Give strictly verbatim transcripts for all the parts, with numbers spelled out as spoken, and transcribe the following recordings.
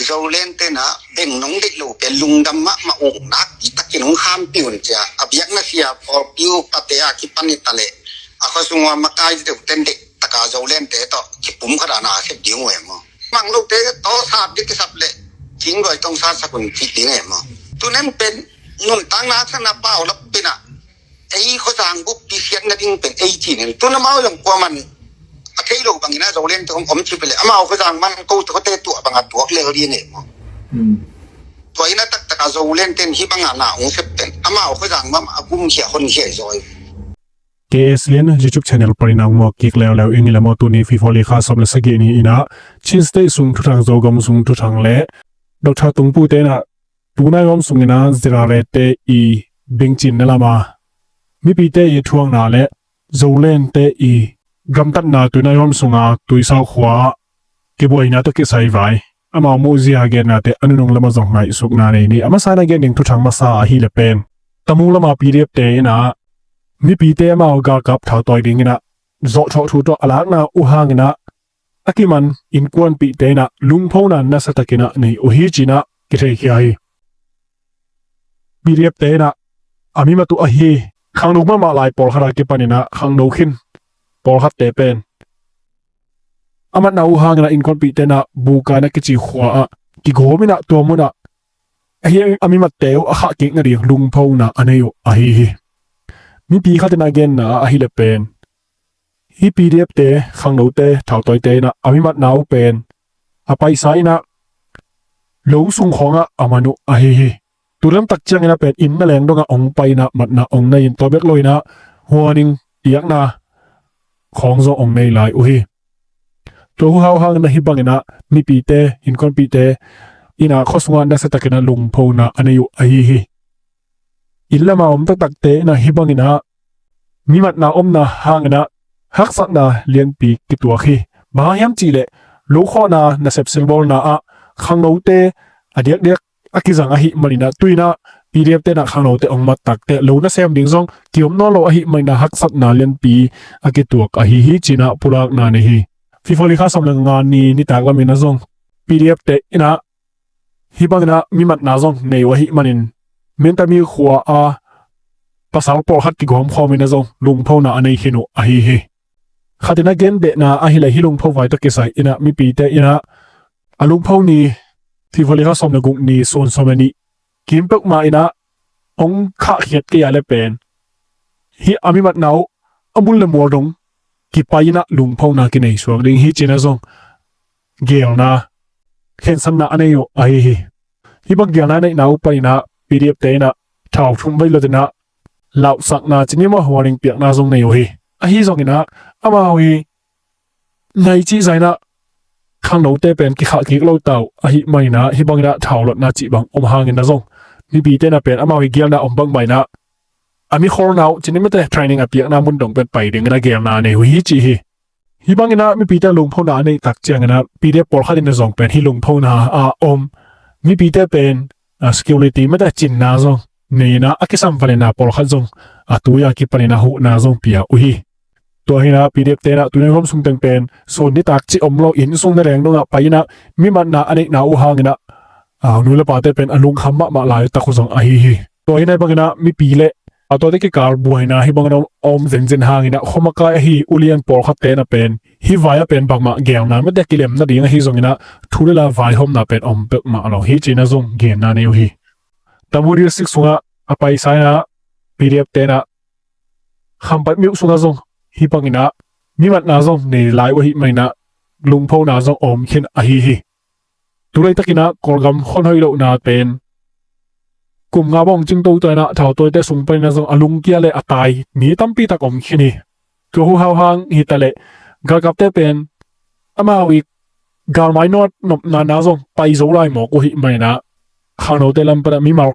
Zoland tenah beng nong deih lo pen lungdam mahmah uh, nakpi takin hong khampi un cia, a biakna sia pawlpi uh pate a kipan i ta leh a khuasung ua makai deuh ten deih taka Zoland te tawh kipum khat a na sep ding uh e maw. Mang lote tawh sat ding kisap leh cingduai tong sat sak un cih ding e maw. Tunen pen nuntakna thana pau lap pinah ei khuazang buppi siat nading pen ei cinin tun amau zong kuaman a thei lo bangin a Zoland te om om cih pen leh amau khuazang man ko te khuate tuah banga tuak lel ding e maw. Tua ina taktak a Zoland ten hih banga na ong sep pen amau khuazang mam a gumkhia honkhia i zaw hi. K S Lian YouTube channel panin a ong muak kik leuleu ing i la maw. Tuni February kha sawm le sagih ni inah Chin State sung thuthang, Zogam sung thuthang le Doctor Tungpu tenah tunai huam sungin a zirarete i bengcinna lama mipite i thuakna le Zoland te i gamtatna tunai huam sunga Tuisau khua kibuaina tawh kisai vai amau muhzia gennate a nunung lama zong ngaihsukna nei ni. A masa ina gen ding thuthang masa ahih leh pen Tamu lama P D F te inah mipite amau galkap thautawi ding inah zawhthawh thu tawh a lakna uh hang inah a kiman innkuanpihte inah lungphona nasa takinah nei uh hi cinah kitheikhia hi. P D F te inah a mimat uh ahi khangno mahmah lai pawlkhat a kipan inah khangno khin pawlkhatte pen a matna uh hang inah innkuanpihte inah Buka na kici khua ah kigawm inah tua munah ahi a mimatte uh a khah kik nading lungphona a nei uh ahi hi. Mipi khat inah genna ah ahih leh pen hih P D F te khangnote thautawite inah a mimatna uh pen a paisa inah lo sung khawngah a man uh ahi hi. Tulam tak ciangin a pen inn na leng dongah ong pai inah matna ong nei in tua bek lo inah huaning piakna khawng zong ong nei lai uh hi. Tua uh hau hang inah hih bang inah mipite innkuanpihte inah khuasungah nasa takinah lungphona a nei uh ahi hi. Inn lama om taktakte inah hih bang inah mimatna omna hang inah haksatna lianpi kituak hi. Bang hang hiam cih leh lo khawhna nasep silbawlna ah khangnote a diakdiak a kizang ahih man inah tu inah P D F te inah khangnote ong mat tak teh lo nasem ding zong kiom nawn lo ahih man inah haksatna lianpi a kituak ahi hi cinah pulakna nei hi. February kha sawm le nga ni nitak lam inah zong P D F te inah hih bang inah mimatna zong nei uh ahih manin Mintami khua a pasal pawlkhat kigawm khawm inah zong lungphona a nei khin uh ahi hi. Khat inah gen behna ahih leh hih lungpho vai tawh kisai inah mipite inah a lungpho ni February kha sawm le guk ni sun sawm le nih kim peuhmah inah ong khahkhiat kei a leh pen hih a mimatna uh a mun le mual dong kipai inah lungphona kinei suak ding hi cinah zong geelna khensatna a nei uh ahi hi. Hih bang geelna a neihna uh pan inah P D F te inah thau thum vei lot inah lauhsakna cih ni maw, warning piakna zong nei uh hi. Ahi zong inah amau i nai cih zah inah khangnote pen kikhah kik lo ta uh ahih man inah hih bang inah thau lotna cih bang om hang inah zong mipite inah pen amau i geelna om bangmah inah a mikholna uh cih ni mate training a piakna mun dong pen pai ding inah geelna nei uh hi ci hi. Hih bang inah mipite lungphona a neih tak ciang inah P D F pawlkhat inah zong pen hih lungphona a om mipite pen security mate cinna zong nei inah a kisam van inah pawlkhat zong a tui a kipan inah huhna zong pia uh hi. Tua hi inah P D F te inah tuni huam sung teng pen sun nitak cih om lo inn sung na leng dongah pai inah mimatna a neihna uh hang inah nu le pate pen a lungkham mahmah lai tak uh zong ahi hi. Tua hi inah bang inah mipi le a tuate kikal buaina hih bang inah om zenzen hang inah khuamakai ahi ulian pawlkhatte inah pen hih vai ah pen bangmah geelna mate kilem nading ahi zong inah thu le la vaihawmna pen om peuhmah lo hi cinah zong genna nei uh hi. Tamu district sungah a paisa inah P D F te inah Khampat myo sungah zong hih bang inah mimatna zong nei lai uh ahih man inah lungphona zong om khin ahi hi. Tulaitak inah Kawlgam khuan hoih lohna pen kum nga bang cing toto inah thautawite sung pan inah zong a lungkia le a tai mi tampi tak om khin hi. Tua uh hau hang hi ta leh galkapte pen amau i galmai nawt nopna na zong pai zo lai mawk uh ahih man inah khangnote lam pan ah mimal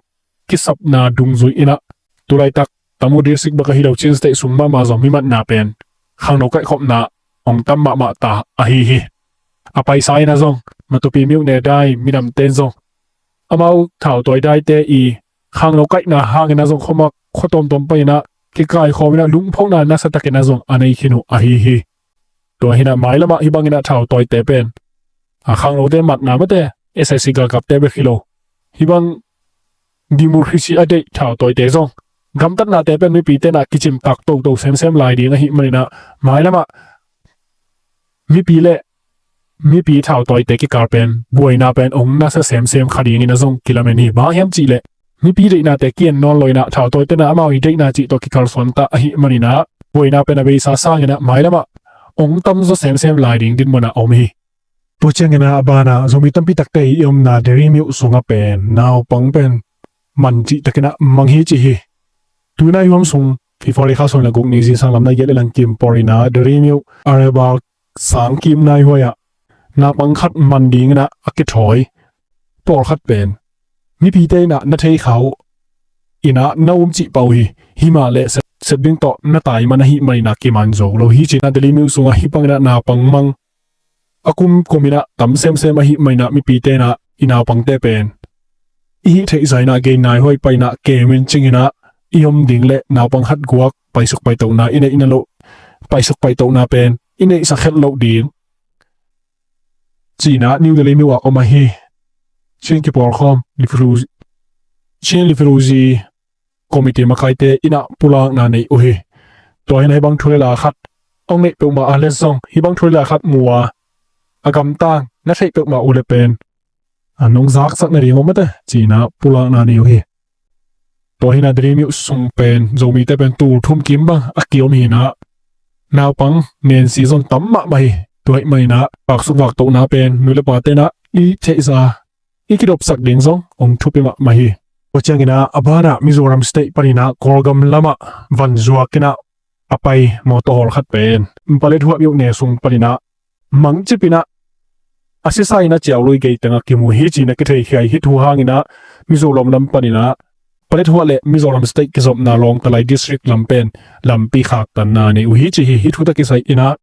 kisapna dungzui inah tulaitak Tamu district bek ahi lo Chin State sung mahmah zong mimatna pen khangno kaihkhopna ong tam mahmah ta ahi hi. A paisa inah zong Matupi myo ne dai minamte in zong amau thautawi daite i khangno kaihna hang inah zong khuamak khua tawmtawm pan inah kikaikhawm inah lungphona nasa tak inah zong a nei khin uh ahi hi. Tua hi inah mailamah hih bang inah thautawite pen a khangnote matna mate SAC galkapte bek hi lo, hih bang democracy a deih thautawite zong gamtatnate pen mipite na kicimtak toto semsem lai ding ahih maninah mailamah mipi le mipi thautawite kikal pen buaina pen ong nasa semsem kha dingin a zong kilamen hi. Bang hiam cihleh mipi deihnate kian nawn loinah thautawite na amau i deihna cih tawh kikalsuan ta ahih maninah buaina pen a beisa sanginah mailamah ong tamzaw semsem lai ding dinmunah om hi. Tua cianginah a banah Zomi tampi takte i omna Delhi myuh sungah pen naupang pen man cihtakinah mang hi ci hi. Tuna i huam sung February kha sawm le guk ni zingsang lam na giat le langkim porinah Delhi myuh Arebal sang kim naihuai ah naupang khat man dinginah a kithawi pawlkhat pen mipite inah na thei kha uh inah na um cih pah uh hi. Himah le sep ding tawh na tai man ahih maninah kiman zo lo hi cinah Delhi myuh sungah hih banginah naupang mang a kumkum inah tam semsem ahih maninah mipite inah i naupangte pen i hih theih zainah gei naihuai painah kemin cinginah i om ding le naupang khat guak paisuk paitohna i neihna loh paisuk paitohna pen i neihsak khet loh ding cinah New Delhi myuh ah om ahi. Chin kipawlkhawm Chin Refugee Committee makaite inah pulakna nei uh hi. Tua hinah hih bang thu le la khat ong neih peuhmah a le zong hih bang thu le la khat mu a a gamtang na theih peuhmah uh le pen a nong zaksak nading om mate cinah pulakna nei uh hi. Tua hinah Delhi myuh sung pen Zomite pen tul thum kim bang a kiom hinah naupang nensi zong tam mahmah hi. Tua hih maninah vaksuk vaktohna pen nu le pate inah i theihza i kidopsak ding zong ong thupi mahmah hi. Tua cianginah a banah Mizoram State paninah Kawlgam lamah vanzuak inah a pai mawtaw hawlkhat pen Paletwa myone sung paninah mangcip inah a sisa inah ciaului gei tengah kimu hi cinah kitheikhia hi. Hih thu hanginah Mizoram lam paninah Paletwa le Mizoram State kizopna Lawngtlai District lam pen lampi khaktanna nei uh hi ci hi. Hih thu tawh kisai inah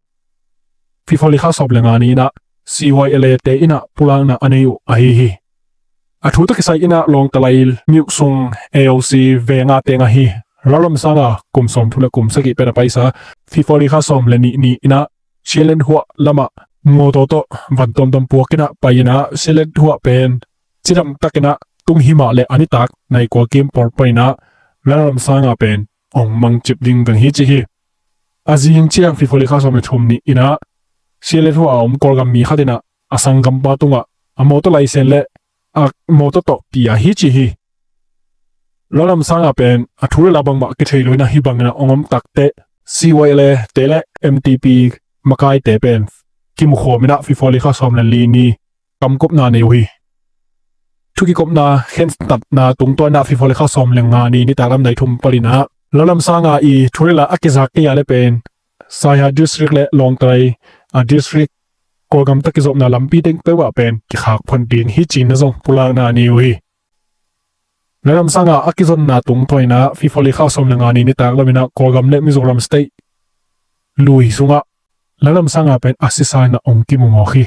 February kha sawm le nga ni inah C Y L A te inah pulakna a nei uh ahi hi. A thu tawh kisai inah Lawngtlai myuh sung A O C venga teng ahi Lalramsanga kum sawm thum le kum sagih pen a paisa February kha sawm le nih ni inah Sialethuah lamah mawtaw tawh van tuamtuam puak inah pai inah Sialethuah pen cidamtak inah tung himah le a nitak nai kua kim pawl paninah Lalramsanga pen ong mangcip ding veng hi ci hi. A zing ciang February kha sawm le thum ni inah Sialethuah a om Kawlgam mi khat inah a sanggampa tungah a mawtaw laisen le a mawtaw tawh pia hi ci hi. Lalramsanga pen a thu le la bangmah kithei lo inah hih bangin a ong om takteh C Y L A te le M T P makaite pen kimukhawm inah February kha sawm le li ni kamkopna nei uh hi. Thu kikopna khentatna tungtawn inah February kha sawm le nga ni nitak lam nai thum paninah Lalramsanga i thu le la a kizak kei a le pen Saihar District le Lawngtlai a District Kawlgam tawh kizopna lampi teng peuhah pen kikhak phot ding hi cinah zong pulakna nei uh hi. Lalramsanga a kizonna tungtawn inah February kha sawm le nga ni nitak lam inah Kawlgam le Mizoram State lui sungah Lalramsanga pen a sisa inah ong kimu mawk hi.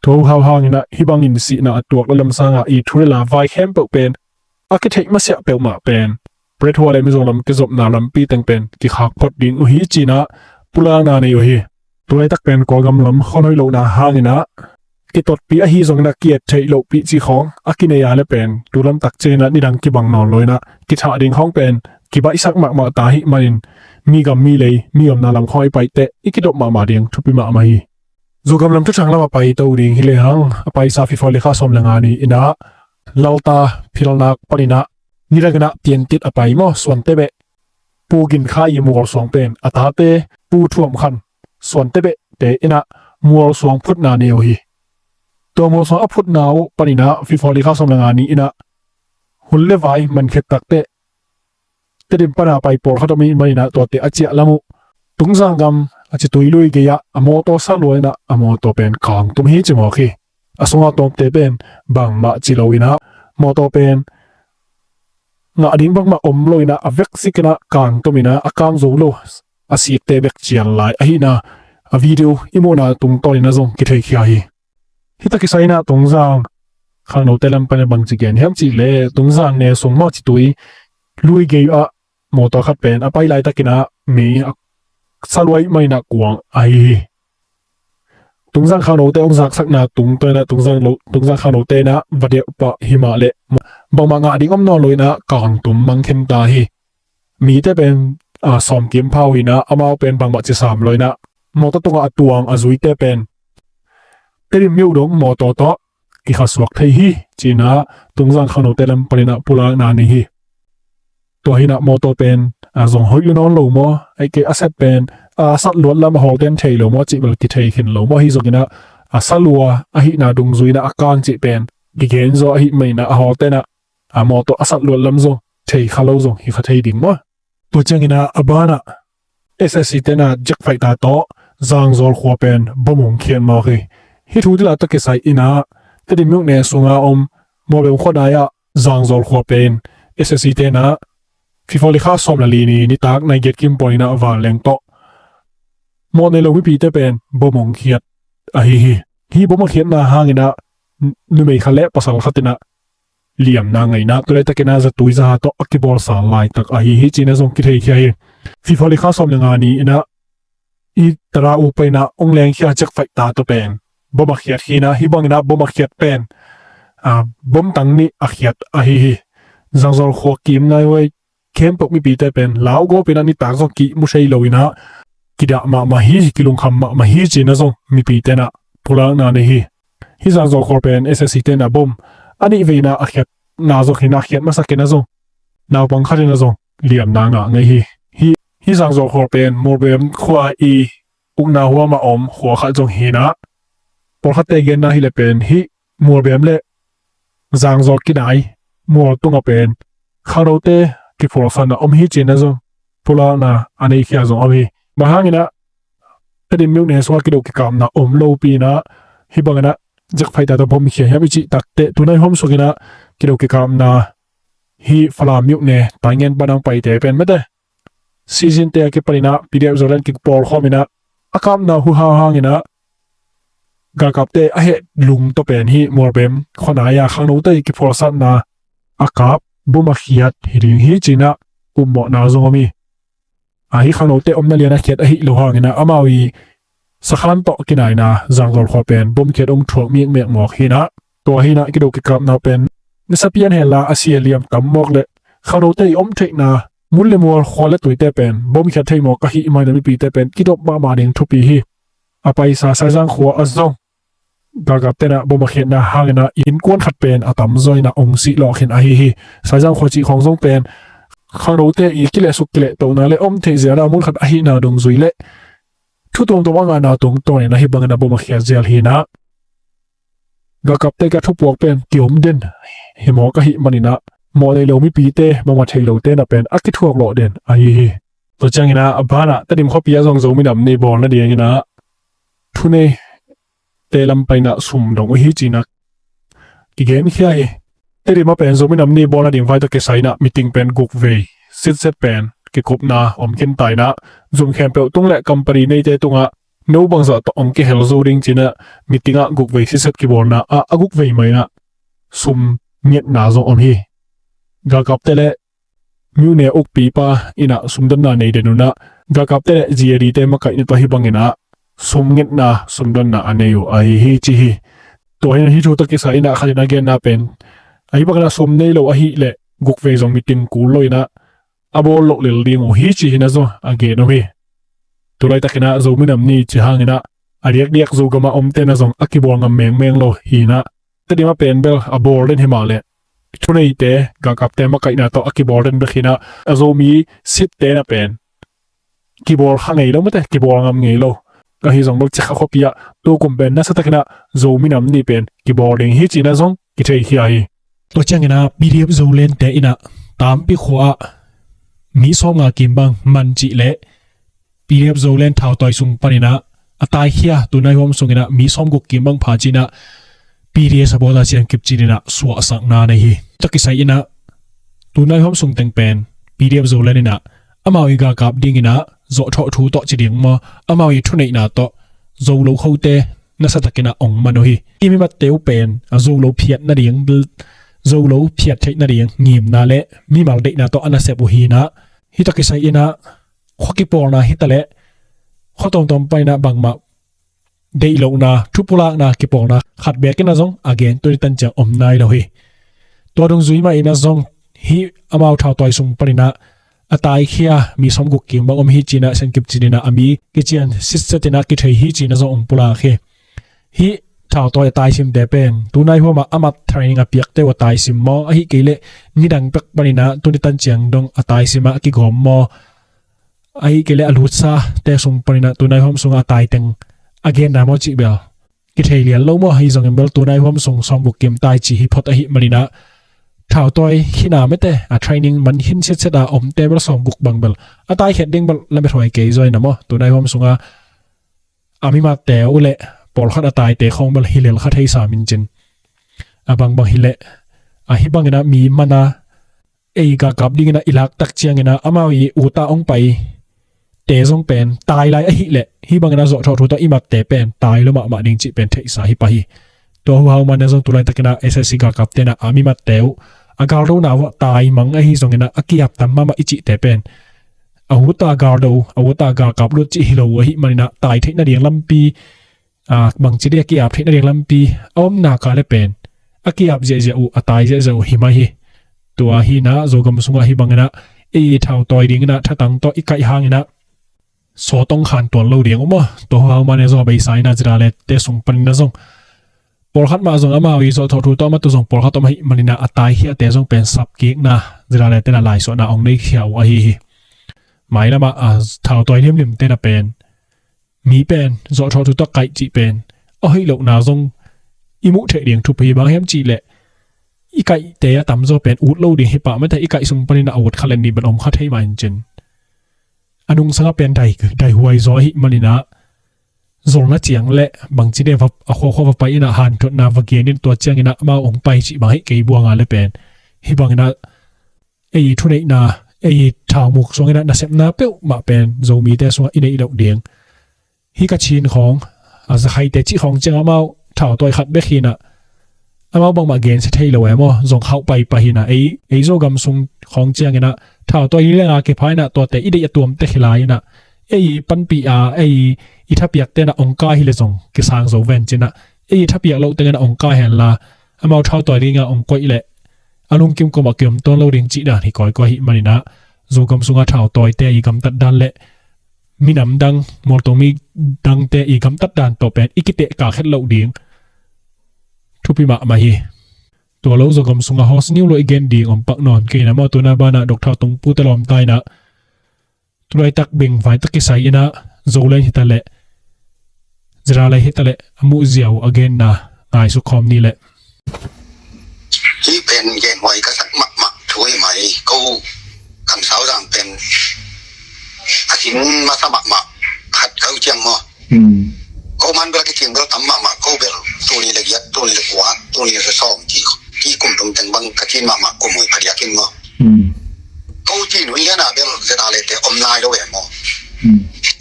Tua uh hau hanginah hih bangin sihna a tuak Lalramsanga i thu le la vai khempeuh pen a kitheih masiah peuhmah pen Paletwa le Mizoram kizopna lampi teng pen kikhak phot ding uh hi cinah pulakna nei uh hi. Tulaitak pen Kawlgam lam khuanhoih lohna hanginah kitotpih ahi zonginah ki-et theih lohpih cih khawng a kinei a le pen tu lamtak cianginah nidang kibang nawn lo inah kithah ding khawng pen kibaihsak mahmah ta ahih manin mi gam mi lei mi omna lam khawng i paiteh i kidop mahmah ding thupi mahmah hi. Zogam lam thuthang lamah paito ding hi lehang a paisa February kha sawm le nga ni inah Lalta philnak paninah nidang inah Piantit a pai maw Suantebeh Pu Gin Khai i mualsuang pen a tate Pu Thuam Khan Suantebeh te inah mualsuang phutna nei uh hi. Tua mualsuang a phutna uh paninah February kha sawm le nga ni inah hun le vai mankhet takteh Tedim pana pai pawlkhat om ahih maninah tuate a ciah lam uh Tungzang gam a Citui lui gei-ah a mawtaw sa lua inah a mawtaw pen kangtum hi ci mawk hi. A sunga tawmte pen bangmah ci lo inah mawtaw pen ngah ding bangmah om lo inah a vekzik inah kangtum inah a kang zo lo a sikte bek cian lai ahihna a video i muhna tungtawn inah zong kitheikhia hi. Hih tawh kisai inah Tungzang khangnote lam panin bangci gen hiam cihleh Tungzang ne sung maw Citui lui gei-ah mawtaw khat pen a pai laitakinah mei a sa lua ahih maninah kuang ahi hi. Tungzang khangnote hong zaksakna tungtawn inah Tungzang lo, Tungzang khangnote inah va deuh pah hi mah leh bangmah ngah ding om nawn lo inah kangtum mang khin ta hi. Mite pen, a, sawmkim pha uh inah amau pen bangmah cisam lo inah mawtaw tungah a tuang a zuite pen Tedim myo dong mawtaw tawh kikhasuak thei hi ci inah Tungzang khangnote lam pan inah pulakna nei hi. Tua hi inah mawtaw pen, a, zong hoih lo nawn lo maw, ahih kei a sep pen, a, sat luat lam a hawlten thei lo maw cih bel kithei khin lo maw, ahi zong inah a sa lua ahihna dungzui inah a kang cih pen kigen zaw ahih man inah a hawlten ah a mawtaw a sat luat lam zong thei kha lo zong hi kha thei ding maw. Tua ciang inah a ban ah S S C te inah jet fighter tawh Zangzawl khua pen bom hong khiat mawk hi. Hih thu dila tawh kisai inah Tedim myone sunga om Mualbem khua nai ah Zangzawl khua pen S S C te inah February kha sawm le li ni nitak nai giat kim pawl inah vanleng tawh mawh nei lo mipite pen bom hong khiat ahi hi. Hih bom a khiatna hang inah numei khat le pasal khat inah liamna ngah inah tu laitak inah zatui zaha tawh a kibawlsa laitak ahi hi ci inah zong kitheikhia hi. February kha sawm le nga ni inah i tara upa inah hong lengkhia jet fighter tawh pen bom a khiat hi inah hih bang inah bom a khiat pen, a, bom tang nih a khiat ahi hi. Zangzawl khua kim nai huai khempeuh mipite pen lau gawp inah nitak zong kimu thei lo inah kidah mahmah hi, kilungkham mahmah hi ci inah zong mipite inah pulakna nei hi. Hih Zangzawl khua pen S S C te inah bom a nih vei inah a khiatna zong hi inah khiat masak inah zong naupang khat inah zong liamna ngah ngei hi. Hih, hih Zangzawl khua pen Mualbem khua i ukna huam a om khua khat zong hi inah pawlkhatte genna hi leh pen hih Mualbem le Zangzawl kinai mual tungah pen khangnote kiphualsatna om hi ci inah zong pulakna a neikhia zong om hi. Bang hang inah Tedim myone sungah kido kikapna om lopi inah hih bang inah jet fighter tawh bom khia hiam i cih takteh tunai huam sung inah kido kikapna hih Falam myone Taingen pan hong paite pen mate season te a kipan inah P D F Zoland kipawlkhawm inah a kapna huhau hang inah galkapte a heh lung tawh pen hih Mualbem khua nai ah khangnote kiphualsatna a kap bom a khiat hi ding hi ci inah upmawhna zong om hi. A, hih khangnote omna lian a khiat ahi lo hang inah amau i sakhan tawh kinaina Zangzawl khua pen bom khiat hong thuak mikmek mawk hi inah tua hi inah kido kikapna pen nisa pian hen la a sia liam tam mawk leh khangnote i om theihna mun le mual khua le tuite pen bom khiat thei mawk ahih man inah mipite pen kidop mahmah ding thupi hi. A paisa Saizang khua ah zong galkapte inah bom a khiatna hang inah innkuan khat pen a tamzaw inah hong sih lawh khin ahi hi. Saizang khua cih khawng zong pen khangnote i kilehsuk kilehtohna le om theih zelna mun khat ahihna dungzui le thu tuamtuam a ngahna tungtawn inah hih bang inah bom a khiat zel hi inah galkapte ka thupuak pen kiom den hi mawk ahih man inah mawh nei lo mipite, bangmah thei lote inah pen a kithuak lawh den ahi hi. Tua ciang inah a ban ah Tedim khuapi ah zong Zomi Nam Ni bawl nading inah thuneite lam pan inah sum dong uh hi ci inah kigenkhia hi. Tedim ah pen Zomi Nam Ni bawl nading vai tawh kisai inah meeting pen guk vei sitset pen kikupna om khin ta inah zum khempeuh tung le company neite tungah no bangzah tawh hong kihel zo ding ci inah meeting ah guk vei sitset kibawlna ah a guk vei mah inah sum ngetna zong om hi. Galkapte le myone ukpipa inah sumdonna nei den uh inah galkapte le G A D te makaihna tawh hih bang inah sum ngetna sumdonna a nei uh ahi hi ci hi. Tua hi inah hih thu tawh kisai inah khat inah genna pen ahi bang inah sum nei lo ahih leh guk vei zong meeting kul lo inah a bawl loh lel ding uh hi ci hi inah zong a gen om hi. Tu laitak inah Zomi Nam Ni ci hang inah a diakdiak Zogam ah omte inah zong a kibawl ngam mengmeng lo hi inah Tedim ah pen bel a bawl den hi mah leh thuneite galkapte makaihna tawh a kibawl den bek hi inah a Zomi sitte inah pen kibawl kha ngei lo mate, kibawl ngam ngei lo. Ahi zong bel Cikha khuapi ah tukum pen nasatak inah Zomi Nam Ni pen kibawl ding hi ci inah zong kitheikhia hi. Tua ciang inah P D F Zoland te inah Tampi khua ah mi sawmnga kim bang man cih leh P D F Zoland thautawi sung pan inah a taikhia tunai huam sung inah mi sawmguk kim bang pha ci inah P D S a bawta siangkip ci inah suahsakna nei hi. Tua kisai inah tunai huam sung teng pen P D F Zoland inah amau i galkap ding inah zawhthawh thu tawh ci ding maw, amau i thuneihna tawh Zolo khote nasatak inah ong man uh hi. I mimatte uh pen a Zolo phiat nading, Zolo phiat theih nading ngimna le mimal deihna tawh a nasep uh hi inah hih tawh kisai inah khua kipawlna hi ta leh khua tuamtuam pan inah bangmah deih lohna, thupulakna, kipawlna khat beek in ah zong a gen tuni tan ciang om nai lo hi. Tua dungzui mah in ah zong hih amau thautawi sung panin ah a taikhia mi sawmguk kim bang om hi ci-in ah Siankip Cin in ah a mi kician sitset in ah kithei hi ci-in ah zong hong pulak hi. Hih thautawi a taisimte pen tunai huamah a mat training a piakte uh a taisim maw, ahih kei leh nidang pek panin ah tuni tan ciang dong a taisim ah a kigawm maw, ahih kei leh a lutsate sung panin ah tunai huam sungah a taiteng a genna maw cih bel kithei lian lo maw. Ahi zongin bel tunai huam sung sawmguk kim taici hi phot ahih manin ah thautawi khina mete a training man khin sitset a omte bel sawmguk bang bel a taikhiat ding bel lamethuai kei zaw in ah maw. Tunai huam sungah a mimatte uh leh pawlkhat a taite khawng bel hi lel kha thei sam in cin. A bangbang hi leh a hih bangin ah mi man a ei galkap dingin ah i laktak ciangin ah amau i ut a hong paite zong pen tai lai ahih leh hih bangin ah zawhthawh thu tawh i matte pen tai lua mahmah ding cih pen theihsa hi pah hi. Tua huhau man ah zong tulaitakin ah S S C galkapte in ah a mimatte uh a galdona uh ah tai mang ahi zongin ah a ki-ap tam mahmah i cihte pen a ut a galdo, a ut a galkap lut cih hi lo uh ahih manin ah tai theih nading lampi, a, bangci ding a ki-ap theih nading lampi a om nak leh pen a ki-ap ziahziah uh, a tai ziahziah uh hi mah hi. Tua hi in ah Zogam sungah hih bangin ah ei thautawi dingin ah thatang tawh i kaih hangin ah sawt hong khan tuan lo ding uh maw. Tua huhau man ah zong a beisa in ah ZRA-te sung panin ah zong pawlkhat mah zong amau i zawhthawh thu tawh a mat uh zong pawlkhat om ahih manin ah a taikhiate zong pen sapkikna ZRA-te in ah laisuahna hong neikhia uh ahi hi. Mailamah a thautawi limlimte in ah pen mi pen zawhthawh thu tawh kaih cih pen a hoih lohna zong i muh theih ding thupi hi. Bang hiam cih leh i kaihte a tamzaw pen ut lo ding hi pah mate, i kaih sung panin ah a ut khat leh nih bel om kha thei mah in cin. A nungsang ah pen dai, daihuai zaw ahih manin ah zolna ciang leh bangci ding va, a khuakhua va pai in ah hanthotna va gen in tua ciangin ah amau hong pai cih bang ahih kei buang a leh pen hih bangin ah ei thuneihna, ei thaumuk suangin ah nasepna peuhmah pen Zomite sungah i neih loh ding. Hih Kachin khawng, a, Zakhaite cih khawng ciang amau thautawi khat bek hi in ah amau bangmah gensia thei lo e maw, zong khauh paipai hi in ah ei, ei Zogam sung khawng ciangin ah thautawi li le nga kipha in ah tuate i deih a tuamte khia lai in ah ei panpih a, ei i thapiakte in ah hong kai hi leh zong kisang zo ven cin ah ei i thapiak loh tengin ah hong kai hen la amau thautawi dingah hong koih leh a lungkim kuamah kiom tuan lo ding cih dan hi kawikawi ahih manin ah Zogam sungah thautawite i gamtat dan leh minam dang, mualtung mi dangte i gamtat dan tawh pen i kitehkak het loh ding thupi mahmah hi. Tua lo Zogam sungah hawsniu lo i gen ding om pak nawn kei in ah maw, tuna banah Doctor Tungpute lawmta in ah tulaitak bengvaitak kisai in ah Zoland hi ta leh ZRA hi ta leh a muhzia uh a genna ngaisuk khawm ni leh. Hih pen genhuai ka sak mahmah thu hi mai. Ko Kamsau Zang pen a sin masa mahmah khat ka uh ciang maw. Ko man bel a kicing bel tam mahmah, ko bel tuni le giat, tuni le kua, tuni le sawm, ti, ti kum tum teng bang ka cin mahmah, kum ui phadiakin maw. Ko cin ui liana bel ZRA-te om nai lo e maw.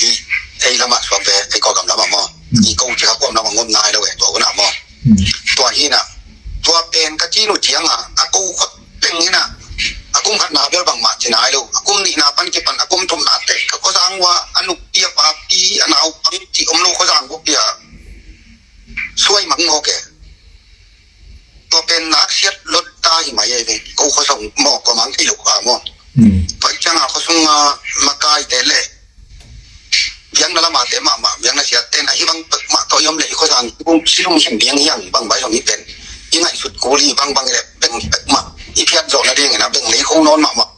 I, ei lamah suak ve, ei Kawlgam lamah maw. I ko cika kuam lamah om nai lo e, tua una maw. Tua hina, tua pen ka cin uh cianga a ko khot peng hina, a kum khatna bel bangmah ci nai lo, a kum nihna pan kipan a kum thumna te ka khuazang ua a nupi a papi a naupang ci om lo khuazang bupi a suai mang mawk e. Tua pen naksiat lot ta hi mai e ve, ko khuasung maw, ko mang kei lo a maw. Tua cianga khuasunga makaite le biakna lamate mahmah, biakna siatte na hi bang pek mah tawh i om le i khuazang i bung silung him biang hiang bang bai zong i pen i ngaihsut kul hi bang bang i le beng pek mah i phiat zawh nadingin a beng lei khong nawn mahmah.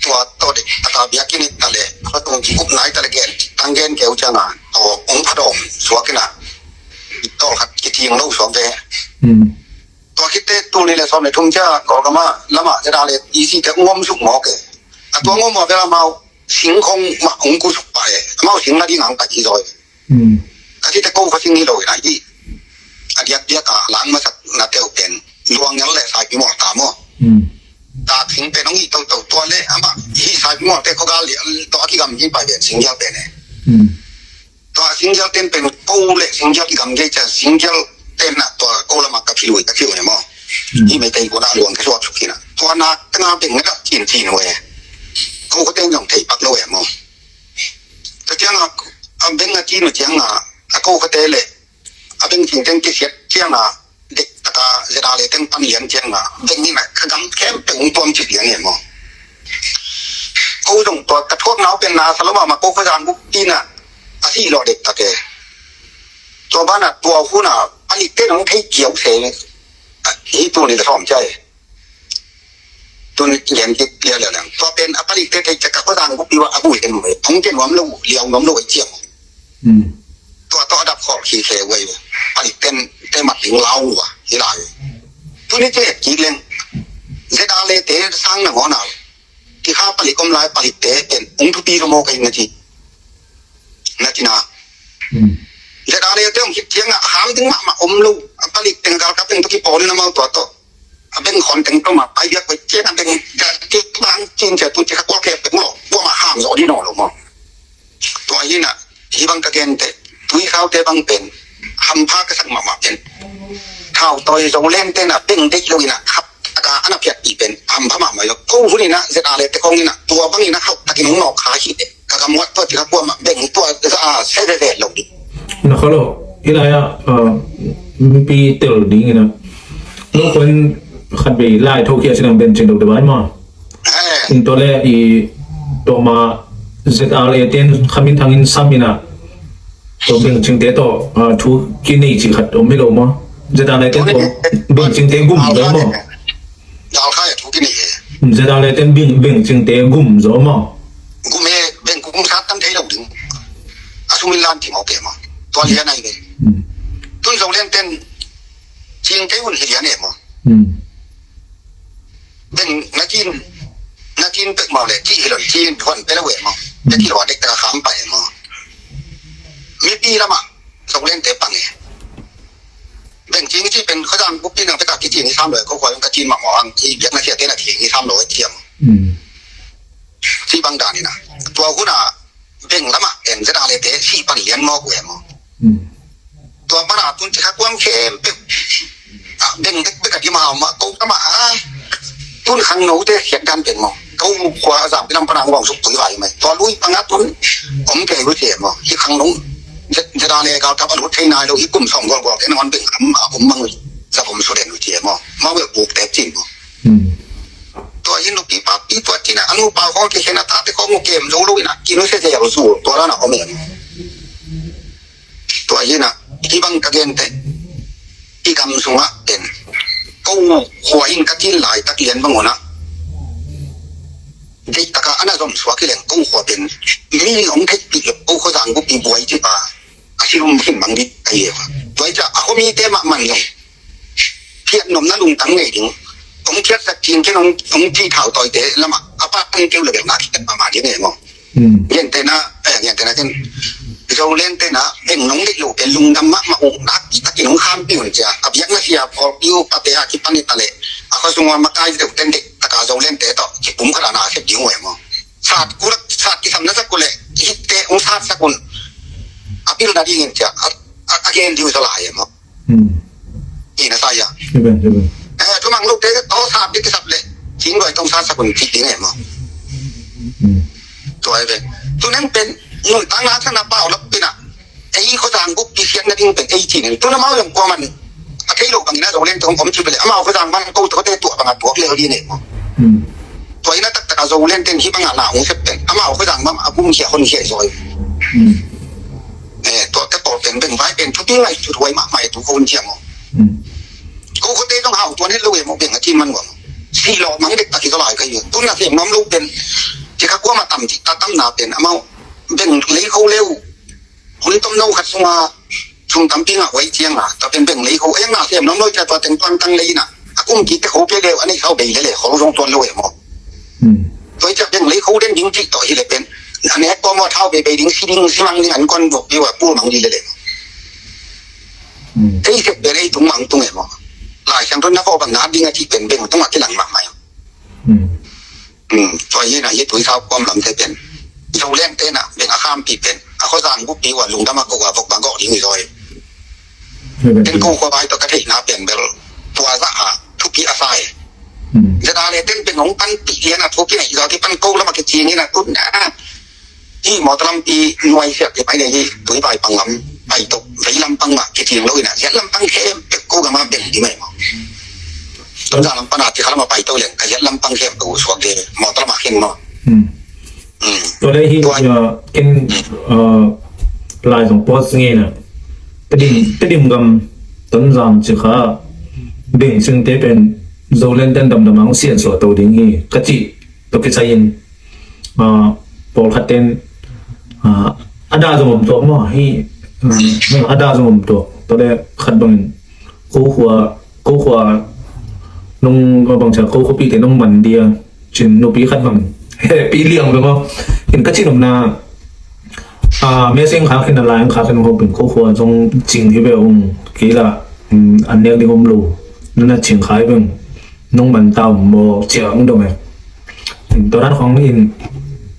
Tua tawh dek a ta biakinn i ta le khuatung kikup nai ta le gen tang gen keu cianga tawh ong phadawm suak ina i tawlkhat kithing lo suak ve. Tua khitte tul nih le sawm le thum cia Kawlgama lama ZRA le EC te ong om suk mawk e. A tua ong om a bel amau sing khong mah ong ku suk pah e. Amau sing nading ang pai hi zaw e. Ka cite ko khuasing hi lo ina hi. A diakdiak a lang masak na teu pen luang ngal le saipi mawl ta maw. Tak sing pen ong hi toto tua le amah hi saipi mawl te khuagal lian tawh a kigam hi pai pen sing gial pen e. Tua singgial ten pen ko le singgial i gam gei cia singgial ten na tua ko lama ka phiu ka phiu ne maw. Hi mai tei ko na luang ka suak suk kina tua na tanga beng na cin cin we. Ko ko ten jong thei pak lo we maw. Ta ciang a beng a cin ciang a a ko khuate le a bengcing teng kisiat cianga, dek taka ZRA le teng pan lian cianga, beng ina ka gam khempeuh hong tuam cik lian e maw. Ko zong tua ka thuak nau pen na sa lo mahmah, ko khuazang bukpi na a si lawh dek tak e. Tua bana tua huna a lik ten hong thei kiau se hi, tuni ka sawm cia e. Tun gen kik pia lialang tua pen a palik te thei caka ko zang ko piwa a bui en mai, hong gen nuam lo, liau nuam lo a ciang. Tua tawh a dap khawh khi khe wei, palik ten te mat ding lau wa hi lai. Tuni te kik leng ZRA le te sang na ngawna, ti kha palik om lai, palik te pen hong thupi lo maw kai na ci, na ci na. ZRA le te hong khit cianga ham ding mahmah om lo, a palik teng galkap teng to kipawl in amau tua tawh a beng khon teng tawh mah pai biak pai cian a beng ga kik bang cin cia tu ci kha kual khe pek maw, kuamah ham zawh dih nawn lo maw. Tua hi na, hi bang ka gente, Tuikhaute bang pen hampha ka sak mahmah pen, Thautawi Zoland te na beng deih lo ina hap taka ana phiatpih pen hampha mahmah lo. Ko hun ina ZRA le te khong ina tua bang ina hauh takin hong nawk kha hi te. Ka gam wat tua ci kha kuamah beng tua za a se ve ve lo dih. Na kha lo, hi lai ah, ah, mipi tel ding ina lo koin khat vei lai tho khia sinang beng cing lo te bai maw. Eh. In tua le i tua ma ZRA ten khamin thangin sam ina tua bengcing te tawh, ah, thu kinei ci khat om hi lo maw. ZRA ten tua bengcing te gum zo maw. Gal khai a thu kinei e. ZRA ten beng, bengcing te gum zo maw. Gum e, beng gum sat tam thei lo ding. A sumin lan ti maw ke maw. Tua lian ai ve. Tun Zoland ten cing te un hi lian e maw. Beng na cin, na cin pek maw le, ci hi lo, cin hon pe lo e maw. Pe ci lo a dek taka kham pa e maw. Mipi lama Zoland te pang e. Beng cing ci pen khuazang bukpi nang pek a kicing i sam lo e, ko khuazang ka cin mahmah ang i biak na sia te na cing i sam lo e ciam. Ci bang dan ina. Tua huna beng lama en ZRA le te si pan lian maw ku e maw. Tua pana tun ci kha kuang khempeuh. Ah, beng dek bek a di ma ma ko ka ma a. Tun khangno te khiat dan pen maw. Ko khua zam pi lam pana ngong suk tui vai mai. Tua lui panga tun om ke lu te maw. Hi khangno. ZRA le gal kap a lut thei nai lo hi kum sawm gol gol ke non beng am a om mang. Za om su den lu te maw. Ma we buk te cin maw. Tua hi nupi papi tua cina. Anu pa khong ke khena ta te khong mu kem zo lo ina. Kinu se se ya lo su. Tua la na om em. Tua hi na, hi bang ka gente, i gam sungah pen, ko khua in ka cin laitak lian bang una. Deih taka ana zom suak hi leng ko khua pen, mi hong theihpih lo, ko khua zang bupi buai ci pa, a si lum khin bang di a ye. Tua hi ca, a khuami te mah man zong. Phiat nopna lungtang nei ding. Hong phiatsak cing ken hong, hong ci thautawite lamah a pan keu le bel nak khiat mahmah ding e maw. Gentehna, eh, gentehna ken Zoland tena beng nong deih lo pen lungdam mahmah uh nak takin hong khampi un cia. A biakna sia pawlpi uh pate a kipan i ta leh a khuasung ua makai deuh ten deih taka Zoland te tawh kipum khat a na a sep ding uh e maw. Sat kulak, sat kisamna sak uh leh hitte hong satsak un a pilna dingin cia a, a, a gen ding uh zaw lai e maw. Ina sa ia. Hiben, hiben. Eh, tu mang luk te to sa dik sap le. Cing doi tong sa sa kun cik ding e maw. Tu ai be. Tu neng pen nun tang na sa na pau lap pina. Ei ko dang buk pi sian na ding pen ei cin. Tu na mau yang kuaman. A kei lo bang ina dong leng tong om ci bele. Amau ko dang man ko to te tu bang a tuak le di ne maw. Tua ina taktak a Zoland ten hi bang a na hong sep pen amau ko dang mam a kum sia hon sia zoi. Eh, tua te tua pen beng vai pen thupi ngai thu thuai mah mai tu ko hun cia maw. Ko ko te zong hau tua ne lo e maw beng a cin man maw. Si lo mang dek tak i ka lai ka yu. Tu na sem nom lo pen. Ci ka kua ma tam ci ta tam na pen amau beng lei ko leu. Hun tom no khat sunga sum tampi ngah huai ciang a, tua pen beng lei ko, eng na sem nom loi cia tua teng tuang tang lei na. A kum kik te ko pe leu, a nei sau bei le le, ko zong tuan lo e maw. Tua i cia beng lei ko den ding cih tawh hi le pen. A nek ko maw thau bei bei ding, si ding, si mang ding, an kon bok piu a pul mang di le le maw. Tei sek be lei tung mang tung e maw. Lai siang tuan na ko bang na ding a cih pen beng tung a kilang mah mai. Tua hi na hi tui sau kuam lam te pen. Zoland te na beng a khampi pen. A kho zang bupi ua lungdam a ko a vok bang gok ding i zoi. Ten ko kho bai to ka theih na pen bel. Tua za a thupi a sai. Zeda le ten pen hong pan pi lian a thupi na i zoi ki pan ko lam a ki cing i na tun na. Hi mawtaw lampi nuai siak hi pai le hi tui pai pang lam. pai to, vei lampang mah kicing lo in a, ziat lampang khempeuh ko gam a beng di mai maw. Tonzang lam pan a ci kha lam a pai to leng, ka ziat lampang khempeuh uh suak de, mawtaw lam a khin maw. Tua leh hih, ken, lai zong post ngeina, Tedim, Tedim gam Tonzang ci kha beng cingte pen Zoland ten damdam a hong siansuah to ding hi ka cih tawh kisai in, pawlkhat ten, a dah zong om tuak maw, hih, a dah zong om tuak. Tua leh khat bangin ko khua, ko khua nong, bang cia ko khuapite nong man dia cin nupi khat bang hehpih liang ve maw. In ka cin omna, a, message kha khin a lai kha khin hopin ko khua zong cing hi ve ung kei la, an nek ding om lo. Nana cing kha hi ve ung, nong man ta um maw cia ung dong e. Tua dan khong in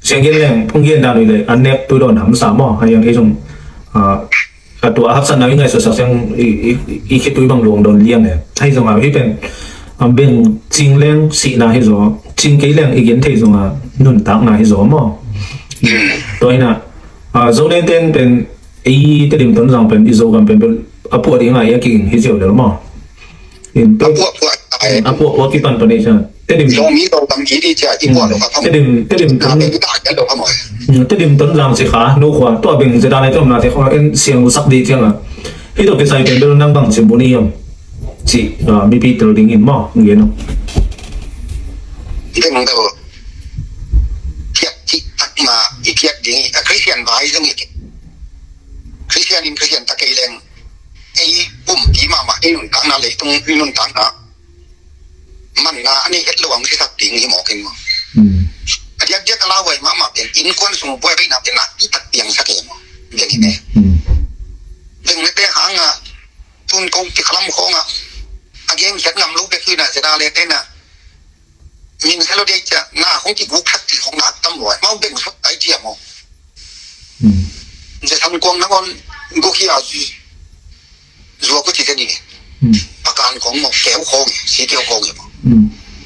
siang gen leng phung gen dan ui le an nek tui dawn hamsa maw. Hei ang ei zong, a, a tua a haksatna i ngaihsutsak siang i, i, i khitui bang luang dawn liang e. Ahi zongin hih pen, a, beng cing leng sihna hi zaw, cing kei leng i gen thei zongin nuntakna hi zaw maw. Tua hi a, a, Zoland ten pen ei Tedim Tonzang pen i Zogam pen pen a puah ding a i a kikin hi ziau lel maw. In a puah puah a puah puah kipan pan ei cia. Tedim Zomi Zogam i di cia i puah lo ka pam. Tedim, Tedim Ton, Tedim Tonzang ci kha no khua tua beng zeda lai tom na te khua en siang u sak di ciang a. Hih tawh kisai pen bel nang bang ci bu ni hiam ci, a, mipi tel ding in maw ngen o. I beng bel phiat ci tak ma i phiat ding i a Christian vai zong i Christian in Christian tak kei leng ei pumpi mahmah ei nuntakna leitung i nuntakna manna a nei het lo ang sisak ding hi mawk in maw. A diakdiak a lauhuai mahmah pen innkuan sung buaina pen a i tak piangsak e maw. Beng hi ne. Beng nete hanga tun kong kikhalam khonga a gengkhiat ngam lo bek hi na zeda le tena min selo dei cia na hong kiguk khat ti hong nak tam luai mau beng sut ai cia maw. Ze san kuang nangon guk hi a zua ku ci te ni. Pakan khong maw keu khong si keu khong maw.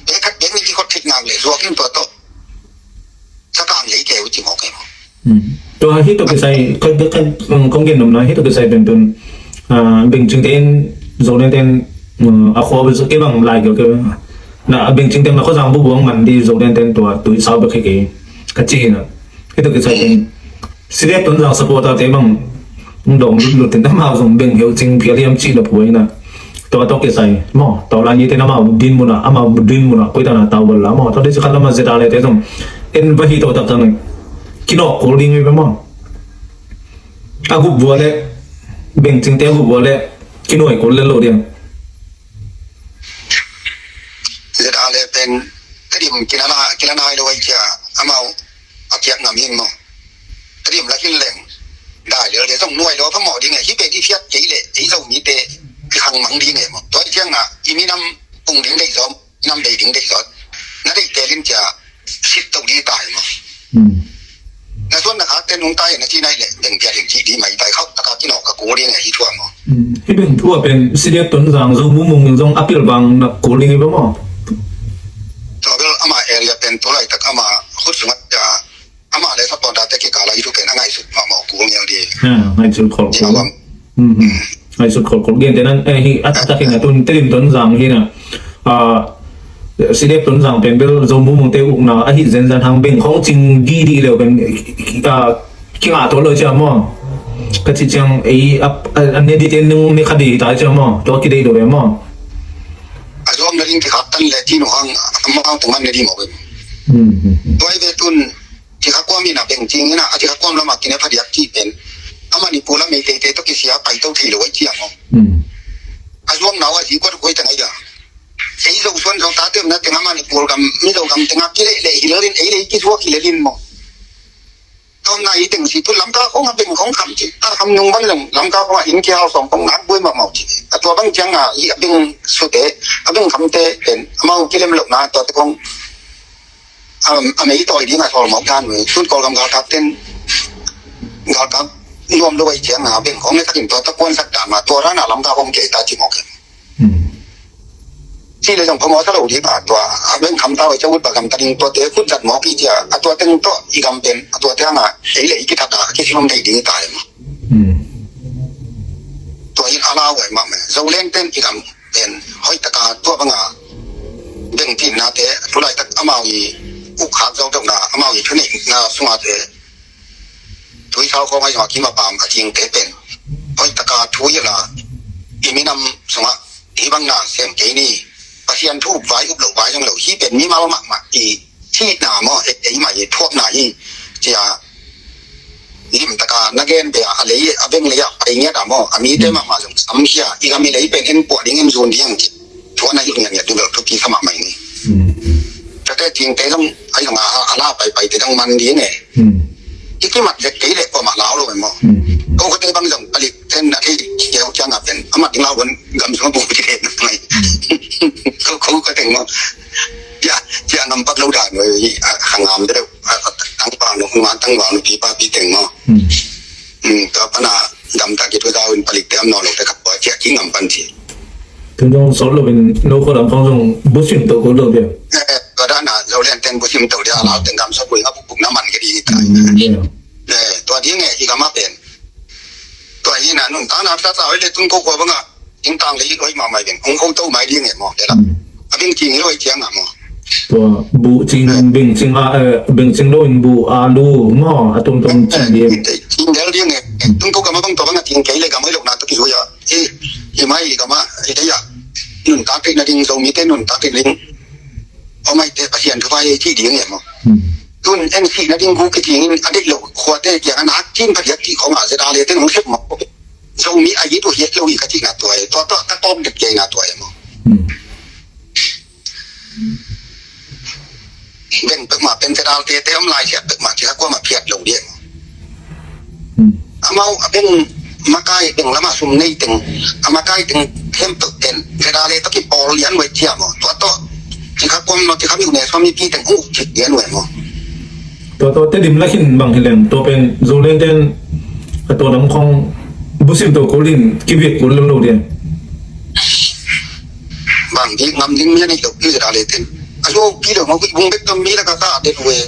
E khat beng ni ki khot thit ngak le zua kin tua to. Sakang le i keu ci maw keu maw. Tua hih tawh kisai kong gen nomna hih tawh kisai pen tun, a, beng cingte in Zoland ten, a khua bel kei bang lai keu keu na beng cingte na khuazang bubuang man di Zoland ten tua tui sau bek hi kei ka ci hi na. Hih tawh kisai pen Sidet Tonzang supporter te bang dong lutlut in amau zong beng heu cing phial hiam cih na phuai na. Tua tawh kisai maw, tua lai ni te na amau din muna, amau din muna koi ta na tau bal la maw. Tua te si khat lama zeta le te zong en va hi tawh tak tak ni kinawk kul ding hi ve maw. A gup vua le beng cingte a gup vua le kinuai kul le lo diam. Zeta le pen Tedim kilana kilana ai lo ai cia amau a kiak ngam hin maw. Tedim la hin leng dai le le zong nuai lo phamawh ding e hi pe di fiat kei le ei zo mi te i khang mang ding e maw. Tua i ciang a i minam pung ding dei zom nam dei ding dei zot na dei telin cia sit to di tai maw. Na suan na khak te nung tai na ci nai le deng pia deng ci di mai tai khau taka kinawk ka kul ding e hi thua maw. Hi beng thua pen Sidet Tonzang Zo Mumung zong a pil bang na kul ding hi ba maw. Tua bel ama area pen tu lai tak ama khut sungat cia ama le supporter te kikala hi thu pen a ngaihsut mahmah kul ngial di. Ngaihsut khol kul. Ngaihsut khol kul gen te nan hi a taktak hi na tun Tedim Tonzang hi na. Sidet Tonzang pen bel Zo Mumung te ukna ahi zenzan hang beng khong cing didi leu pen kingah tawh lo cia maw. Ka ci ciang ei a ne di te nung ne kha di ta cia maw. Tua kidei do ve maw. A zuam na ding kikhak tan le tinu hang amau tungman ne di maw. Tua i ve tun Cikha kuam in a beng cing in a, a cikha kuam lamah kine phadiak cih pen a Manipur lam ei teitei tawh kisia pai to thei lo ai ciang aw. A zuang nau a zi kuat kuai teng ai a. Ei zo suan zo ta tem na teng a Manipur gam, Mizo gam teng a kileh leh hi lel in, ei leh i kisuak hi lel in maw. Tawm na i teng si tun Lamka khong a beng khong kham cih ta kham nung bang zong Lamka khong a inn kihal sawm khong nak buai mahmah cih. A tua bang ciang a i a beng sute, a beng khamte pen amau kilem lohna tuate khong a mei tawi ding a sawl mawk dan uh hi. Tun Kawlgam galkap ten galkap nuam lo ahi ciang a beng khawng le takin tua ta kuansak dan mah tua ran a Lamka khawng kei ta ci mawk hi. Ci le zong phamawh sa lo ding a tua a beng kham ta uh hi cia ut ba gam ta ding tua te khut zat mawk hi cia a tua teng tawh i gam pen a tua te hang a ei le i kithat a kisim om thei ding hi ta hi mah. pau ai mah mah. Zoleng ten i gam pen hoih taka tua banga bengtinnate, tulaitak amau i ukkhak zawkdokna, amau i thuneihna sungate, tuisau khawng ai zong a kim a pam a cingte pen hoih taka thu i la, i minam sungah hih bang na sem kei ni. Pasian thu up vai up loh vai zong lo, hih pen mimal mahmah i cihna maw, ei, ei mah i thuakna hi, cia limtaka na gen bia a lei, a beng lei ah pai ngiat a maw, a mite mahmah zong samkhia, i gam i lei pen en puah ding, en zun ding, ci thuakna i ngiat ngiat ding bel thupi sa mahmah i ni. Tate cingte zong ai zong a, a la paipai te zong man ding e. I kimat zek kei leh kuamah lau lo e maw. Ko ka te bang zong palik ten a thei kiau ciang a pen a mat ding lau bon gam sung a bu ci te na mai. Ko, ko ka teng maw. Ya, cia ngam pak lo dan we, a, khangam te deuh, a, a, tang vang no, man tang vang no, pi pa pi teng maw. Ka pana dam ta ki tu zau in palik te am no lo te ka pa cia ki ngam pan ci. Tun zong sawt lo in no ko dam khong zong busim to ko lo dia. Eh, ka dana Zolen teng busim to dia, lau teng gam sa bui nga buk buk na man ke di ta. Eh, tua ding e, i gam a pen. Tua hi na nun ta na ta ta le tun ko ko banga. Ting tang le i loi ma mai ben. Ong ko to mai ding e mo de la. A bing ting i loi ciang a mo. Tua bu cing, bing cing a, eh, bing cing lo in bu a lu mo, a tum tum cing ding. Cing del ding e. Tun ko gam a bang to banga ting kei le gam oi lo na to ki hu ya. I, i mai i gam a, i de ya. Nun ta kei na ding, Zomi te nun ta kei ding. Om ai te Pasian thu pai ci ding e mo. Tun en si na ding gu ki ting in a de lo, khua te kiang a nak cin Pasian ci khong a se da le te nong sep mo. Zomi a yi tu hiat lo i ka ci na tua e, tua tua ka tom det kei na tua e mo. Beng pek ma pen federal te te om lai siat pek ma ci ka kua ma phiat lo dia. Amau a beng makai beng lama sum nei teng, a makai teng khempeuh pen federal te ki pawl lian wei cia mo. Tua to ci ka kua ma ci ka miu ne suami pi teng uh cik lian wei mo. Tua tua te dim lakin bang hileng tua pen Zolen ten a tua dam khong busim to kulin kibik kul lo lo dia. Bang di ngam ding mi a nei lo pi zeda le ten. A zo pi lo mo ku bung bek tom mi la ka ta de lo e.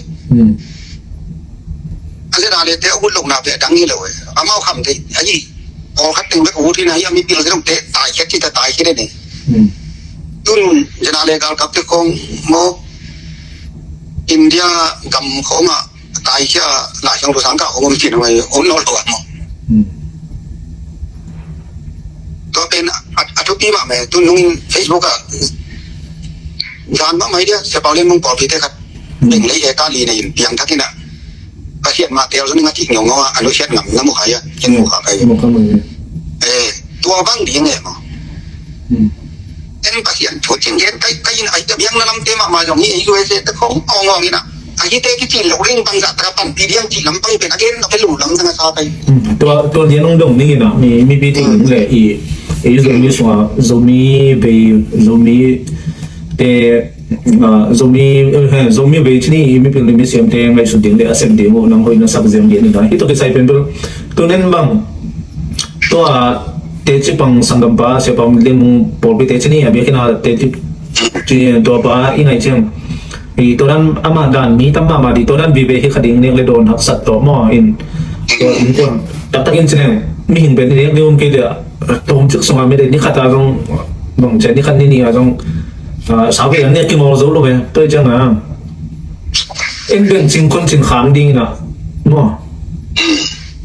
A zeda le te a ut lo na pe dang hi lo e. Amau kham te a yi. Ol khat teng bek ut hi na hi a mi pil zedong te tai khet ci ta tai khet ne. Tun zeda le gal kap te khong mo India gam khong a Taisia la siang lu sang ka om cin mai om no lo mo. Tua pen a thupi ma me tu nung Facebook a jan ma mai dia se pau le mung pau pi te khat. Beng lei e ka li nei in piang thak ina. Ka siat ma tel zon nga ci ngau ngau a anu siat ngam na mu khai a kin mu kha kai. Mu kha mu. Eh, tua bang ding e mo. En Pasian thu cing gen kai kai in ai ta biang na lam te ma ma zong hi U S A te khong ong ong ina. Ai te ki cin lo ring bang za ta pan pi diang ci lam pang pen a gen na pe lu lam na sa kai. Tua tua dia nong dong ni ina mi mi pi ting le i i Zomi sua Zomi bei Zomi te Zomi Zomi bei ci ni i mi pil ni mi siam te ngai su ding le a sem ding u nang hoi na sak zem ding ni da hi to ki sai pen tu nen bang. Tua teci pang sanggampa siapa om lian mung pawlpi teci ni a biakina teci tua pa i ngai ciang i tua dan ama dan mi tam mama di tua dan vive hi kha ding nek le dawn haksat tawh maw in tua innkuan taktakin ci leng mihing pen i nek ding um kei dia tawm cik sunga mi de ni khat a zong bang cia ni khat ni ni a zong save an nek kingol zo lo ve tua i ciang a in beng cing khon cin khang ding ina maw.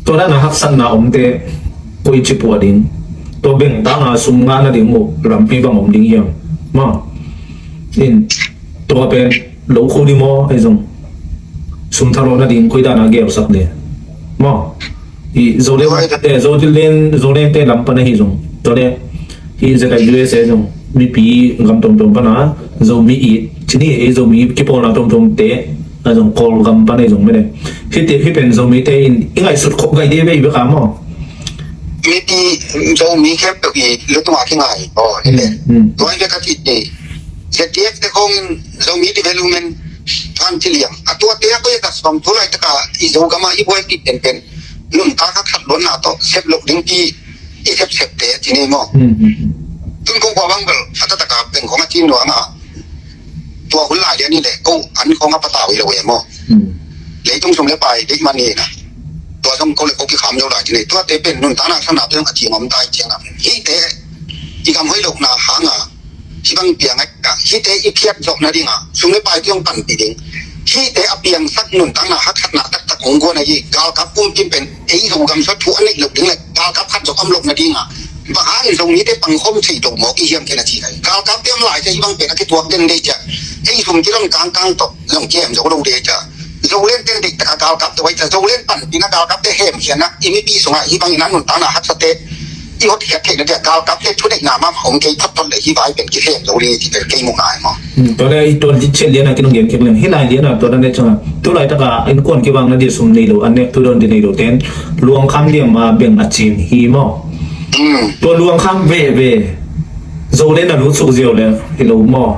Tua dan a haksatna omte koi ci puah ding tua beng tanga sum ngahna ding uh rampi bang om ding hiam maw. In tua pen lo khu ding maw ei zong sum thalawhna ding koi dan a gelsak ding maw. I Zolen te Zolen Zolen te lam pan ahi zong tua le Hi zeta U S A zong mipi gam tomtom pana Zomi it cini ei Zomi kipawlna tomtom te a zong Kawlgam pana i zong mene. Hite hi pen Zomi te in i ngaihsut khop gai de vei beka maw? Mipi Zomi khempeuh i lutunga kingai aw hi le. Tuai beka ci te Z D F te khong in Zomi development fund ci liang a tuate a koi a ka sawm tu lai taka i Zogama i buai pi penpen nuntak a khat lonna tawh sep loh ding pi i sepsep te ci ni maw? Tun kong kua bang bel a tataka peng kong a cin nuang a tua hun lai lian ni le ko an kong a patau i lo e maw? Leitung sum le pai dei man ni na tua zong ko le ko kikham lo lai ci nei. Tuate pen nuntakna haksatnate zong a cing om tai ciangah, hihte i gam hoih lohna hanga hih bang piang a, hihte i phiat zawh nadinga sum le paite zong panpih ding. Hihte a piangsak nuntakna haksatna taktak hong guan ahi. Galkap kumpi pen ei Zogam sung thu a neih loh ding le galkap khat zong om loh nadinga bang hangin Zomite pangkhawm thei lo maw, kihiam kei na ci lai. Galkapte om lai cia hih bang pen a kituak den dei cia, ei sum kilon kangkang tawh zong kihem zo lo dei cia. Zoland ten deih taka galkap tawh ai cia, Zoland panpihna galkapte hemkhiatna, i mipi sungah hih bangin a nuntakna haksate i hotkhiat theihna dia galkapte thuneihna mahmah om kei photphot le hih vai pen kihem zo dei ci pen kei muhna hi maw. Hmm, tua le i tua chiat liana kinong gen kik leng hih lai liana tua dan le canga tu laitaka innkuan kivakna dia sum nei lo, an nek tu dawn di nei lo ten luangkham liam a beng a cing hi maw. Hmm. Tua luangkham veve Zoland a lutsuk ziau le hi lo maw.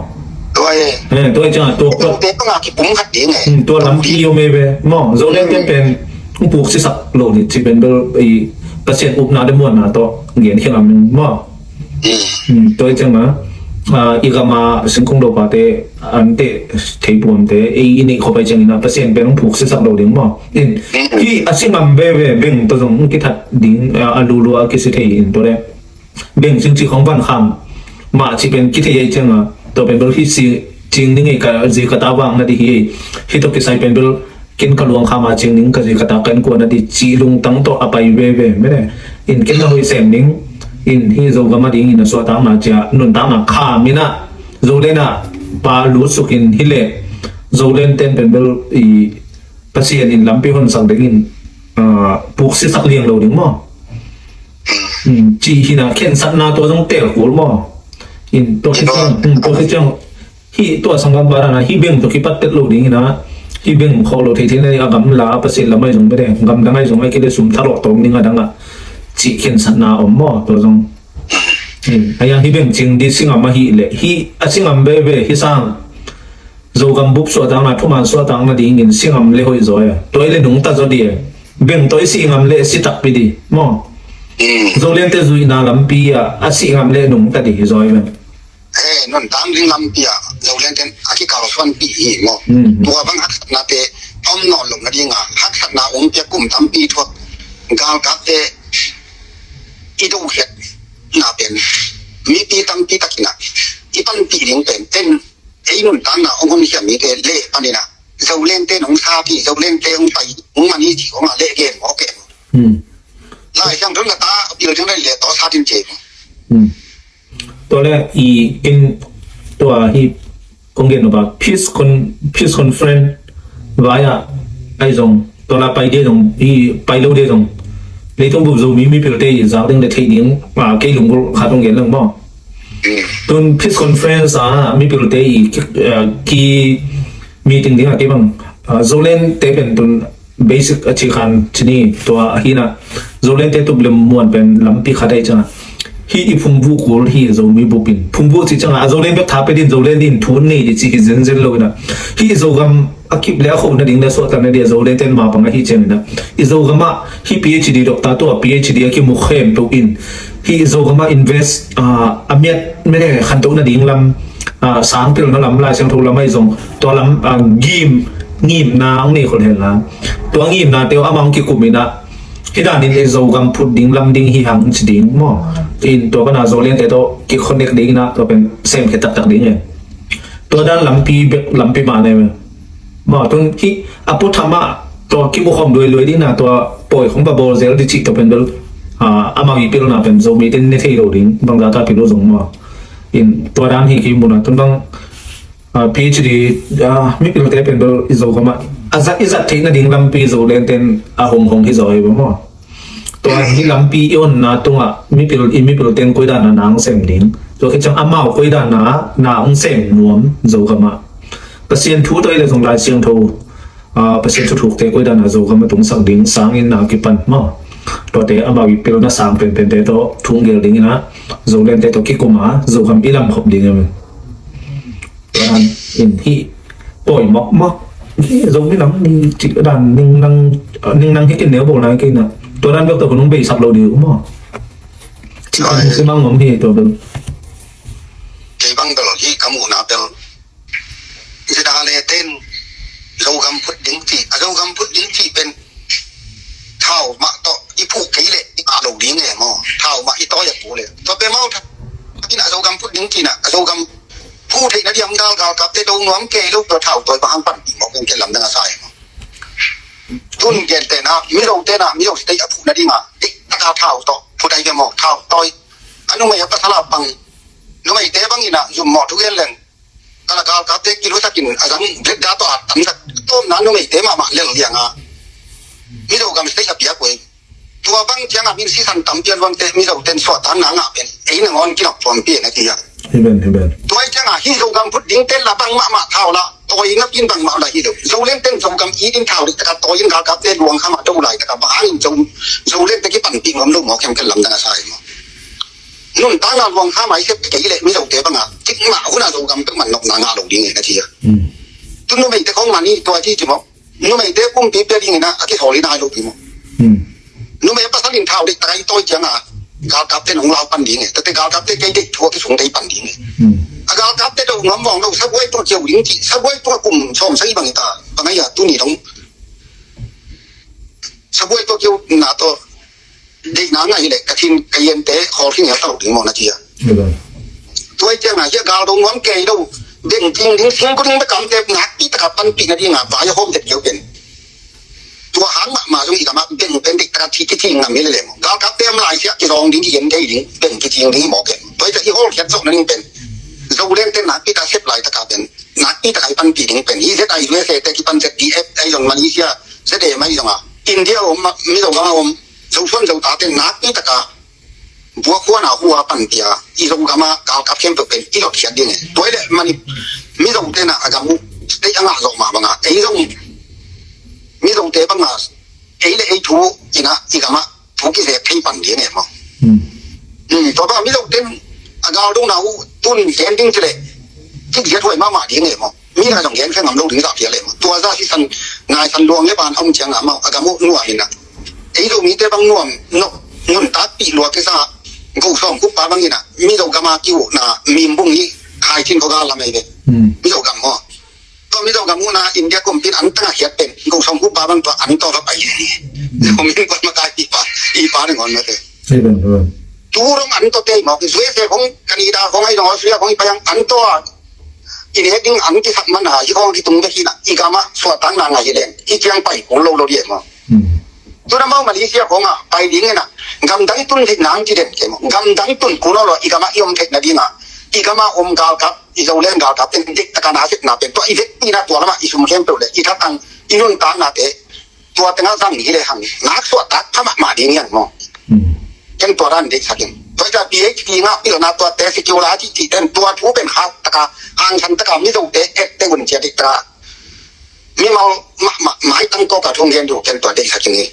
Tua e. Eh, tua e canga tua tua te panga kipum khat ding e. Hmm, tua lampi om e ve maw. Zoland ten pen hong puksisak lo ni ci pen bel i Pasian upna le muanna tawh gen khe lam maw. Hmm, tua i ciangah, ah, i gama singkung dopate an teh thei puamte ei i neih khop ai ciangin ah Pasian pen hong phuksisak lo ding maw. In, hih a si ngam veve beng tawh zong hong kithat ding, ah, a lulu a kisi thei in tua le beng cingci khong van kham mah ci pen kithei ai ciangah tua pen bel hih si cing ding ei ka zi ka ta vang na di hi ei. Hih tawh kisai pen bel ken ka luangkham a cing ding ka zi ka ta ka innkuan a di cih lungtang tawh a pai veve mene. In ken na hoih sem ding in hih Zogam a dingin a suahtakna cia nuntakna kham in ah Zoland ah pa lutsuk in hi leh Zoland ten pen bel i Pasian in lampi honsak dingin, ah, puksisak liang lo ding maw. Hmm, cih hi na khensatna tua zong tel kul maw. In tua khit ciang, hmm, tua khit ciang hih tua sanggam barana hih beng tawh kipat tet lo ding ina hih beng khawh lo thei thei na a gamla a Pasian lam ai zong bede gamdang ai zong ai kile sum thalawh tawm ding a dangah cih khensatna om maw tua zong. Aya hih beng cing di singam ahih leh hih a singam veve hih sang Zogam bup suahtakna thuman suahtakna dingin singam le hoih zaw e. Tua i le nungta zaw di e. Beng tawh i singam le si takpi di maw. Zoland te zuihna lampi ah a singam le nungta di hi zaw e. He, nuntak ding lampi ah Zoland ten a kikalsuanpih hi maw. Hmm. Tua bang haksatnate a om nawn loh nadinga haksatna ong pia kum tampi thuak galkapte i dohkhiatna pen mipi tampi takin ah i panpih ding pen ten ei nuntakna ong honkhia mite le panin ah Zoland ten ong sapi, Zoland te ong pai ong mani ci ong a le gen maw ke maw. Hmm. Lai Siangtho na ta a pil ding le le tawh sa din ce maw. Hmm. Tua le i kin tua hi kong gen nop a peace con peace conference vai ah ai zong tua la pai dia zong i pai lo dia zong leitung bup Zomi mipilte i zak ding le theih ding a kei lunggulh khat hong gen lang maw. Tun peace conference a mipilte i ki, eh, ki meeting ding a kei bang, ah, Zoland te pen tun basic a ci khan ci ni tua a hi na Zoland te tup le muan pen lampi khat ai ciang a hih i phungvuh kul hi Zomi bup in phungvuh ci ciang a Zoland bek tha pia din Zoland in thu nei di ci hi zenzen lo ina hih Zogam a kip le a khoh nading le suahtak nading a Zoland ten mapang a hi ciang ina i Zogam ah hih PhD doctor tua PhD a kimu khempeuh in hih Zogam ah invest, ah, a miat mene khantoh nading lam, ah, sangpilna lam Lai Siangtho lam ai zong tua lam, ah, gim ngimna ang nei khol hen la tua ngimna teu amang kikum ina hih danin ei Zogam phut ding lam ding hi hang ci ding maw. In tua pana Zoland te tawh kikhonek ding ina tua pen semkhe taktak ding e. Tua dan lampi bek lampi mah ne maw tun hih a putham ah tua kimukhawm luailuai ding ina tua pawi khong ba bawl zel di cih tua pen bel, ah, amau i pilna pen Zomi ten ne thei lo ding bangzah ta pil uh zong maw. In tua dan hi ki muna tun bang, ah, PhD, ah, mipilte pen bel i Zogam ah a zat i zat theih nading lampi Zoland ten a hong hong hi zaw hi bang maw. Tua hi lampi i onna tungah mipil i mipil ten koidan a nang sem ding tua khit ciang amau koidan a nang sem nuam Zogam ah Pasian thu toi le zong Lai Siangtho, ah, Pasian thuthukte koidan a Zogam a tungsak ding sangin na kipan maw. Tuate amau i pilna sang penpente tawh thunggel dingin ah Zoland te tawh kikum a Zogam i lamkhop ding em. Tuanan in hih pawi mawkmawk hih Zomi lam ni cih dan ningnang ningnang hi kin neu bawl nai kei na. Tuanan bek tawh hun hong beisak lo ding uh maw. Cih kan hong simang om hi tua bel. Kei bang bel hih ka muhna bel Zidane ten Zogam phut ding cih a Zogam phut ding cih pen thau mah tawh i phuh kei leh i ngah lo ding e maw. Thau mah i tawi a pu le. Tua pen mau tha. Ina Zogam phut ding kina, Zogam phuh theih na diam gal galkapte do nuam kei lo tua thau tawi bang hang panpih maw, keng ken lamdang a sa e maw. Tun gen te na, Mizo te na, Mizo state a phuh na ding a, dik taka thau tawh, phuh dai ve maw, thau tawi. A numei a pasal a bang, numei te bang ina, zum maw thu gen leng. Kala galkapte kilusakin a zang blet da tawh a tamsak tawmna numeite mahmah lel lianga Mizo gam state a piak uh hi. Tua bang cianga min sisan tampi a luangte Mizo ten suahtakna ngah pen ei nangawn kinok tuampi na ti a. Hi ben, hi ben. Tua hi cianga hi Zogam phut ding ten la bang mahmah thau la tawi na pin bang mah la hi lo. Zoland ten Zogam i din thau dik taka tawi in galkapte luang kha mah do lai taka bang hangin Zo, Zoland te kipanpih nuam lo maw, khem ken lamdang a sa hi maw. Nuntakna luang kha mai sep kei leh Mizote banga cik mah huna Zogam pek man nopna ngah lo ding e na ci a. Tun numeite khong mani tua ci ci maw. Numeite kumpi pia ding ina a kisawl ina lo pi maw. Numei pasal in thau dek takai tawi cianga galkapte nong lau pan ding e. Tate galkapte kei dek thua kisung tei pan ding e. A galkapte do ngam vawng lo sabuai tua kiau ding ci sabuai tua kum sawm sai bang ita. Bang ai a tuni dong sabuai tua kiau na to. Deihna ngah hileh ka thin ka yente khawl khin hial talo ding maw na ci a. Tuai ciangna hia gal dong nuam kei lo. Beng ting ding singku ding bekam te nakpi taka panpih na dinga vai a hawm det keu pen. Tua hang mahmah zong i gamah beng pen dik taka thi kiting ngam hileh le maw. Galkap te am lai siah kizawng ding i yente ding beng kiting ding i maw pen. Tuai tak i hawl khiat zawh na ding pen. Zoland te nakpi taka sep lai taka pen. Nakpi taka i panpih ding pen. I Z I U S A te kipan Z D F ai zong Malaysia Z A mai zonga. India om Mizo gama om. Zosuan Zota te nakpi taka buakhuana hua panpia i Zogama galkap khempeuh pen i lotkhiat ding e. Tuai le mani Mizo tena a gam uh state a ngah zawh mah banga ei zong Mizo te banga ei le ei thu ina i gama thu kizep thei pan ding e maw. Tua banga Mizo ten a gal dongna uh tun gen ding ci le kik ziat huai mahmah ding e maw. Mi na zong gen khe ngam lo ding zah phial leh maw. Tua zah sisan ngaisan luang le ban a om ciang a maw a gam uh nuam ina. Ei Zomite bang nuam nuntakpih lua kisa go sawm kup pa bang ina Mizo gama ki uhna mimbung hi. Haicin ko gal lam ei ve. Mizo gam maw. Tua Mizo gam uhna India kumpin an tanga khiat pen go sawm kup pa bang tua an tawh ka pai hi. Zomin kuat makai i pa i pa ni ngon mate. Turong an tawh tei maw. Zuese kong Canada kong ai zong Australia kong i payang an tawh a i nek ding ang kisak man a hi khawng kitung bek hi na i gamah suahtakna ngah hi leng i kiang pai kul lo lo dih e maw. Tuna mau Malaysia khawngah pai ding hi na gamdang tun theih nang ci den ke maw. Gamdang tun kul lo lo i gamah i om theih nadingah i gamah om galkap i Zoland galkap ten dik taka na sepna pen tua i vekpi na tua lamah i sum khempeuh le i thatang i nuntaknate tua tengah zang hi le hang nak suahtak kha mahmah ding hian maw. Ken tua dan deihsak in tua ita P H D ngah pilna tua te security cih ten tua thu pen khak taka angsan taka Mizote et te un cia dik taka mimal mahmah maitang tawka thu gen duh ken tua deihsak in hi.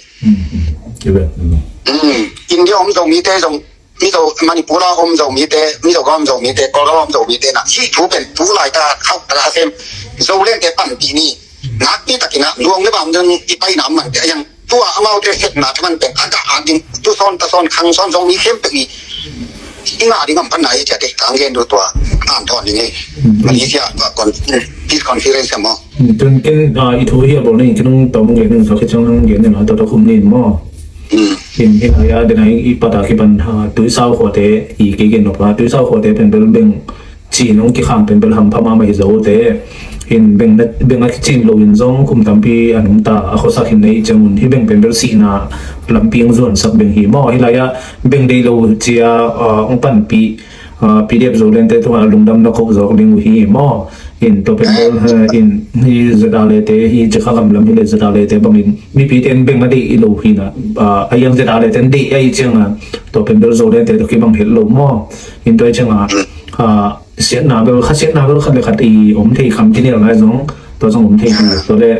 India om Zomite zong Mizo Manipur a om Zomite, Mizo gam om Zomite, Kawlgam om Zomite na hih thu pen tu lai ta khauh ta la sem Zolente panpih ni. Nakpi takin a luang le bam ding i paina mante a yang tua amaute sepna thaman pen a gah a ding tu sawn ta sawn khang sawn Zomi khempeuh i i ngah ding am panna i ciate kang gen du tua an thawn ding ei. Malaysia tua kon peace conference maw. Tun ken i thu hi a bawl ning ken ung tawm ung gen ung tawk hi ciang ung gen ning a tawk tawk khum ning maw. Kin hi lai a den a i pata kipan Tuisau khuate i kei gen nop a Tuisau khuate pen bel beng cin ong kikham pen bel hampha mahmah hi zo te. Hin beng a kicin lo in zong kum tampi a nungta a khuasak hin nei ciang un hi beng pen bel sihna lampi ong zuansak beng hi maw. Hi lai a beng dei lo cia ong panpih P D F Zoland te tungah a lungdam na koh zawk ding uh hi maw. In tua pen bel in hi zedale te hi cikha gamlam hi le zedale te bangin mipi ten beng a deih i lo hi na a yang zedale ten deih a i cianga tua pen bel Zoland te tua kibang het lo maw. In tua i cianga siatna bel khat siatna bel khat le khat i om thei kham kinel ngai zong tua zong om thei hi tua le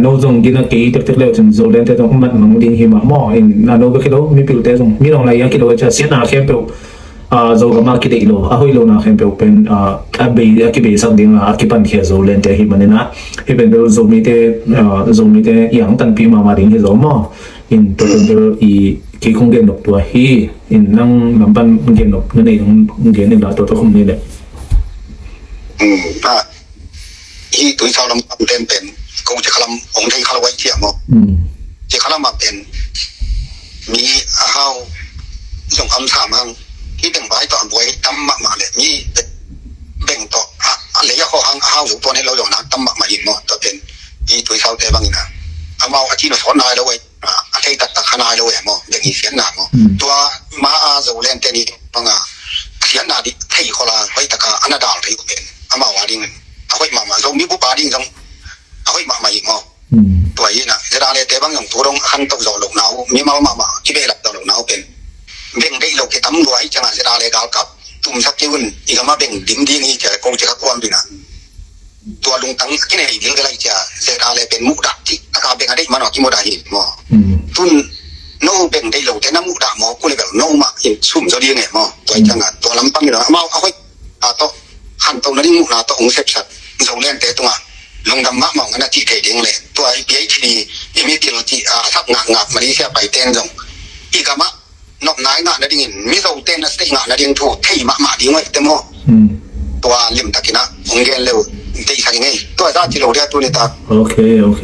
no zong gina kei tektek le cin Zoland te zong mat mang ding hi mah maw. In na no bek hi lo mipil te zong mi nong lai a kilo a cia siatna khempeuh Zogam a kideih lo a hoih lo na khempeuh pen a bei a kibeisak ding a kipankhia Zoland te hi manin a hi pen bel Zomite Zomite i angtanpi mahmah ding hi zo maw. In tua pen bel i kei kong gen nop tua hi. In nang lampan gen nop na nei nong gen in la tua tua khum ni le. Hi Tuisau lam kam ten pen ko ci khalam ong thei khalawai cia maw. a lamah pen mi a hau zong am sam hang, hih beng vai tawh a buai tam mahmah le mi beng tawh a, a lei a khaw hang a hau zo tuan het lo zong nak tam mahmah hi maw. Tua pen i tuisaute bangin a, amau a thin a sawt nai lo ei, a thei taktak kha nai lo ei maw, beng hi siatna maw. Tua ma a Zoland te ni banga a siatna dih thei khol a hoih taka a na dal thei uh pen amau a ding a hoih mahmah, Zomi bup a ding zong a hoih mahmah hi maw. Tua hi na, ZRA te bang zong tu dong a khanto zawh lohna uh, mimal mahmah kibehlap zawh lohna uh pen beng deih lo kitam lua hi ciangah ZRA galkap tumsak kei un, i gama beng dim ding hi cia ko cia ka kuam dina. Tua lungtang kinei dil ka lai cia ZRA pen muhdah cih a ka beng a deih manawh kimuhdah hi maw. Tun no beng deih lo te na muhdah maw, ku le bel no mah in sum zaw ding e maw. Tua hi ciangah tua lampang hi lo amau a hoih a tawh khanto nading muhna tawh hong sepsat Zoland te tungah lungdam mahmah hong a na cih thei ding le, tua i PhD i middle cih a sak ngakngak Malaysia paiten zong i gamah nopna i ngah nadingin Mizo ten a state ngah nading thu thei mahmah ding uh te maw. Tua limtakin ah hong gen le uh deihsak ing ei. Tua za ci lo dia tuni tak. Ok, ok.